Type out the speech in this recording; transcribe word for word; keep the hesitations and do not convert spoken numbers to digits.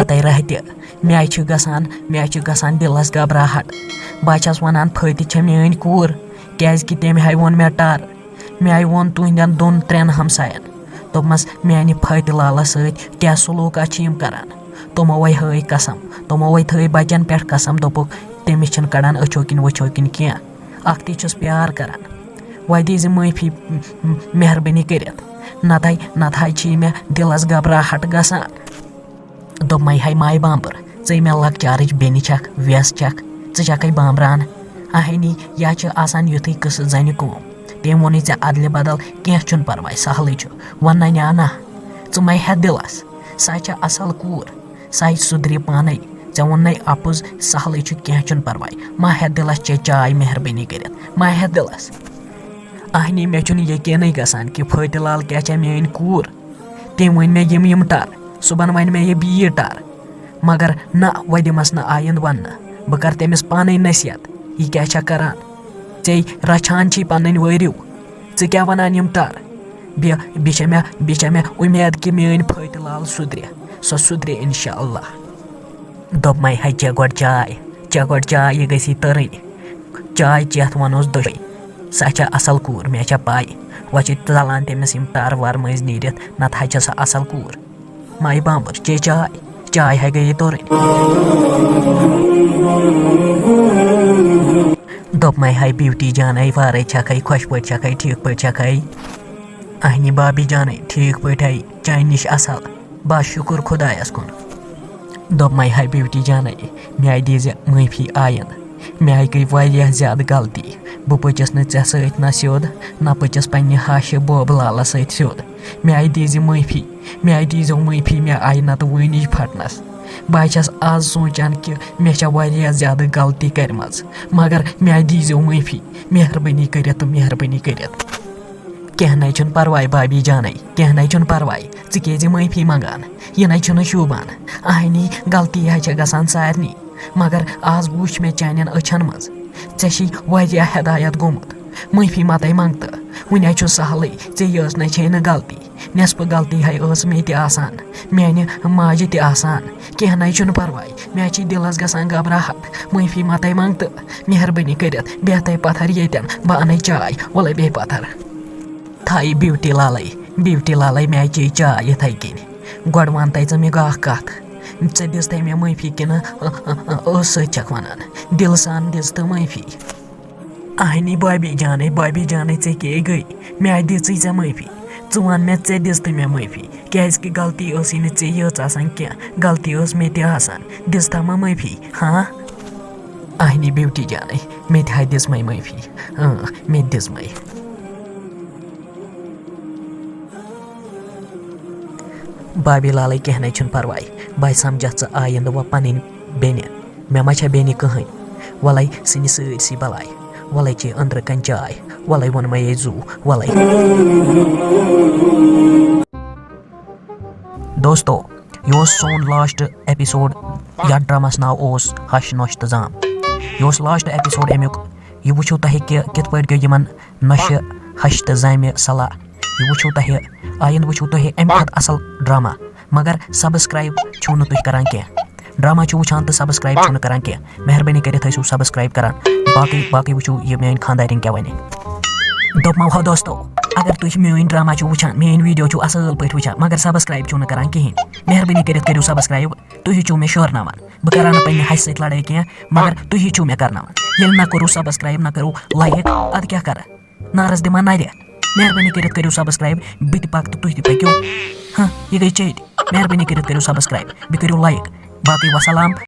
ہتے رہتہِ، مےٚ چھِ گژھان، مےٚ چھِ گژھان دِلس گھبراہٹ۔ بہٕ چھَس وَنان، پھٔتہِ چھےٚ میٲنۍ کوٗر، کیازِ کہِ تٔمۍ ہاے ووٚن مےٚ ٹر۔ مےٚ ہاے ووٚن تُہنٛدٮ۪ن دۄن ترٛٮ۪ن ہمساین، دوٚپمَس، میانہِ پھٔتہِ لالس سۭتۍ کیٛاہ سلوٗکا چھِ یِم کران؟ تِمو ہے ہٲے قسم، تِمو ہے تھٲے بچن پٮ۪ٹھ قسم، دوٚپُکھ، تٔمِس چھِنہٕ کڑان أچھو کِنۍ وٕچھو کِنۍ کینٛہہ، اکھ تہِ چھُس پیار کران۔ وۄنۍ دیٖزِ معٲفی، م-، م-، مہربٲنی کٔرِتھ، نتہٕ ہاے، نتہٕ ہاے چھِ مےٚ دِلس گھبراہٹ گژھان۔ دوٚپمَے، ہے ماے بامبر، ژٕے مےٚ لۄکچارٕچ بیٚنہِ چھکھ، وٮ۪س چھکھ، ژٕ چھکھے بامبران۔ اہنی، یا چھِ آسان یُتھُے قٕصہٕ زنہِ قوم۔ تٔمۍ ووٚنُے، ژےٚ ادلہِ بدل، کینٛہہ چھُنہٕ پرواے، سہلٕے چھُ۔ وۄنۍ نہ نیا نہ، ژٕ مَے ہٮ۪تھ دِلس، سۄ چھےٚ اصل کوٗر، سۄ ہے سُدرِ پانے۔ ژےٚ ووٚننَے اپُز، سہلٕے چھُ، کینٛہہ چھُنہٕ پرواے، مہ ہٮ۪تھ دِلس چے چاے مہربٲنی کٔرِتھ، مہ ہٮ۪تھ دِلس۔ اہنی، مےٚ چھُنہٕ یقینٕے گژھان کہِ پھٔتہِ لال کیٛاہ چھےٚ میٲنۍ کوٗر۔ تٔمۍ ؤنۍ مےٚ یِم یِم ٹر، صُبحن وَنہِ مےٚ یہِ بیٚیہِ ٹر۔ مگر نہ، وۄنۍ دِمس نہٕ آیندٕ وننہٕ۔ بہٕ کرٕ تٔمِس پانے نصیحت، یہِ کیٛاہ چھےٚ کران؟ ژے رچھان چھی پنٕنۍ وٲرِو، ژٕ کیٛاہ ونان یِم ٹر؟ بیٚیہِ، بیٚیہِ چھےٚ مےٚ، بیٚیہِ چھےٚ مےٚ اُمید کہِ میٲنۍ پھٔتۍ لال سُدرِ، سۄ سُدرِ انشاءاللہ۔ دوٚپمَے، ہے چےٚ گۄڈٕ چاے، چےٚ گۄڈٕ چاے، یہِ گژھی تٔرٕنۍ۔ چاے چٮ۪تھ وَنوس دۄشوَے، سۄ چھےٚ اَصٕل کوٗر، مےٚ چھےٚ پَے۔ وۄنۍ چھِ ژَلان تٔمِس یِم تَر وَر مٔنٛزۍ نیٖرِتھ، نَتہٕ حظ چھےٚ سۄ اَصٕل کوٗر۔ مایہِ بامبر، چے چاے، چاے ہے گٔیے تورٕنۍ۔ دوٚپمَے، ہے بیوٹی جانَے، وارَے چھَکھَے، خۄش پٲٹھۍ چھَکھَے، ٹھیٖک پٲٹھۍ چھَکھَے؟ اَہنہِ بابی جانَے، ٹھیٖک پٲٹھۍ ہے، چانہِ نِش اَصٕل۔ بس شُکُر خۄدایَس کُن۔ دوٚپمَے، ہے بیوٹی جانَے، مےٚ دیٖزِ معٲفی آیِندٕ۔ مےٚ گٔے واریاہ زیادٕ غلطی۔ بہٕ پٔچِس نہٕ ژےٚ سۭتۍ نہ سیوٚد، نہ پٔچِس پنٛنہِ ہاشہِ بوبہٕ لالَس سۭتۍ سیوٚد۔ مےٚ دیٖزِ معٲفی، مےٚ دیٖزیو معٲفی، مےٚ آیہِ نَتہٕ وٲنِج پھٹنَس۔ بہٕ حظ چھَس آز سونٛچان کہِ مےٚ چھےٚ واریاہ زیادٕ غلطی کٔرمٕژ، مگر مےٚ دیٖزیو معٲفی، مہربٲنی کٔرِتھ تہٕ مہربٲنی کٔرِتھ۔ کینٛہہ نَے چھُنہٕ پَرواے بابی جانَے، کینٛہہ نَے چھُنہٕ پَرواے۔ ژٕ کیٛازِ معٲفی منٛگان؟ یہِ نَے چھُنہٕ شوٗبان۔ اہنی، غلطی حظ چھےٚ گژھان سارنٕے، مگر آز وُچھ مےٚ چانٮ۪ن أچھَن منٛز، ژےٚ چھے واریاہ ہدایت گوٚمُت۔ معٲفی مَتَے منٛگتہٕ، وٕنہِ حظ چھُ سہلٕے، ژےٚ یٲژ نَے چھے نہٕ غلطی۔ نٮ۪صفہٕ غلطی ہے ٲس مےٚ تہِ آسان، میٛانہِ ماجہِ تہِ آسان۔ کینٛہہ نَے چھُنہٕ پَرواے، مےٚ حظ چھِ دِلَس گژھان گھبراہٹ۔ معٲفی مَتَے منٛگتہٕ، مہربٲنی کٔرِتھ بیٚہتَے پَتھَر ییٚتٮ۪ن، بہٕ اَنَے چاے، وَلَے بیٚہہ پَتھَر۔ تھایہِ بیوٹی لالَے، بیوٹی لالَے، مےٚ چے چاے یِتھَے کِنۍ۔ گۄڈٕ وَن تَے ژٕ مےٚ اَکھ کَتھ، ژےٚ دِژ تَے مےٚ معٲفی کِنہٕ ٲ، ٲ، ٲ، ٲسہٕ سۭتۍ چھَکھ وَنان؟ دِلہٕ سان دِژ تہٕ معٲفی۔ اہنی بابی جانَے، بابی جانَے، ژےٚ کیٛاہ گٔے؟ مےٚ دِژٕے ژےٚ معٲفی۔ ژٕ وَن مےٚ، ژےٚ دِژ تہٕ مےٚ معٲفی، کیٛازِکہِ غلطی ٲسٕے نہٕ ژےٚ یٲژ آسان کینٛہہ، غلطی ٲس مےٚ تہِ آسان، دِژ تھا مےٚ معٲفی، ہاں؟ اہنی بیوٹی جانَے، مےٚ تہِ ہا دِژ مَے معٲفی، اۭں، مےٚ تہِ دِژ مَے۔ بابی لالے، کینٛہہ نَے چھُنہٕ پَرواے، بہٕ سَمجھَتھ ژٕ آیِندٕ وۄنۍ پَنٕنۍ بیٚنہِ۔ مےٚ ما چھےٚ بیٚنہِ کٕہٕنۍ؟ وَلَے سٕنہِ سٲرسٕے بَلاے۔ وَلَے چے أنٛدرٕ کَنہِ چاے۔ وَلَے ووٚن مَے یے زُو۔ وَلَے۔ دوستو، یہِ اوس سون last episode، یَتھ ڈرٛامَس ناو اوس ہَش نۄش تہٕ زام۔ یہِ اوس last episode اَمیُک۔ یہِ وٕچھِو تۄہہِ کہِ کِتھ پٲٹھۍ گٔے یِمَن نۄشہِ ہَشہِ تہٕ زامہِ صلاح۔ یہِ وٕچھِو تۄہہِ، آیِندٕ وٕچھِو تُہۍ اَمہِ کھۄتہٕ اَصٕل ڈرٛاما، مگر subscribe چھِو نہٕ تُہۍ کَران کینٛہہ۔ ڈرٛاما چھِو وٕچھان تہٕ subscribe چھِو نہٕ کَران کینٛہہ۔ مہربٲنی کٔرِتھ ٲسِو subscribe کَران۔ باقٕے، باقٕے وٕچھِو یہِ میٛٲنۍ خانٛدارِنۍ کیٛاہ وَنہِ۔ دوٚپمو ہو دوستو، اگر تُہۍ میٛٲنۍ ڈرٛاما چھِو وٕچھان، میٛٲنۍ video چھِو اَصٕل پٲٹھۍ وٕچھان، مگر subscribe چھِو نہٕ کَران کِہیٖنۍ، مہربٲنی کٔرِتھ کٔرِو subscribe۔ تُہی چھِو مےٚ شورناوان۔ بہٕ کَرٕ ہا نہٕ پنٛنہِ ہَشہِ سۭتۍ لڑٲے کینٛہہ، مگر تُہی چھِو مےٚ کَرناوان۔ ییٚلہِ نہ کوٚروٕ subscribe، نہ کوٚروٕ like، اَدٕ کیٛاہ کَرٕ؟ نارس دِمہ نرِ۔ مہربٲنی کٔرِتھ کٔرِو subscribe، بہٕ تہِ پکہٕ تہٕ تُہۍ تہِ پٔکِو۔ ہاں، یہِ گٔے چیٚتۍ۔ مہربٲنی کٔرِتھ کٔرِو subscribe، بیٚیہِ کٔرِو like۔ باقٕے وسلام،